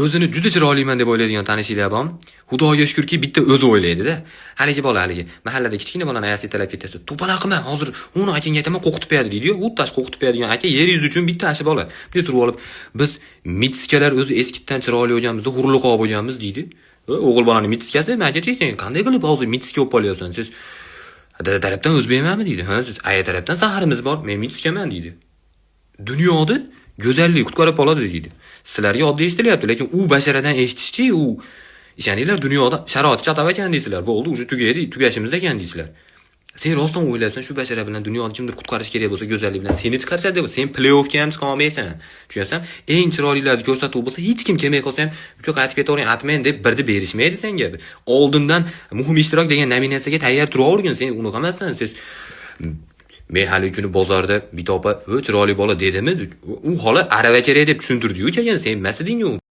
O'zini juda chiroyliman deb o'ylaydigan tanishinglar bormi? Xudoga shukurki, bitta o'zi o'ylaydi-da. Haligi bola, haligi mahallada kichkina bolani ayasi italab ketsa, "To'polon qilma, hozir uni akangga aytaman, qo'rqitib qo'yadi", deydi-yu. Xuddi shu qo'rqitib qo'yadigan aka yer yuzi uchun bitta shu bola. Bunday turib olib, "Biz mitiskalar o'zi eskidan chiroyli bo'lganmiz, hurliqo bo'lganmiz", deydi. O'g'il bolani mitiskasi, "Akachi, sen qanday qilib hozir mitiska bo'lib qolyapsan? Siz dada tarafdan o'zbekmanmi?" deydi. "Ha, siz aya tarafdan saharimiz bor, men mitiskaman", deydi. Dunyoda go'zallik qutqarib qoladi deydi. Sizlarga oddiy eshitilyapti, lekin u basharadan eshitishchi, u ishoninglar, dunyoda sharoiti chatoq ekan deysizlar. Bo'ldi, уже tugaydi, tugashimiz ekan deysizlar. Sen rostdan o'ylayapsan, shu bashara bilan dunyoni kimdir qutqarish kerak bo'lsa, go'zallik bilan seni chiqarishadi deb, sen play-offga ham chiqa olmaysan. Tushunyapsan? Eng chiroylilarni ko'rsatuv bo'lsa, hech kim kelmay qolsa ham, "Uka, qaytib ketavering, atmang", deb birni berishmaydi senga. Oldindan muhim ishtirok degan nominatsiyaga tayyor turavergin, sen unaqa emassan. Siz men hali kuni bozorda bitta opa, "O, chiroyli bola", dedimi? U xola arava kerak deb tushuntirdi-yu, keyin sen emas eding-ku.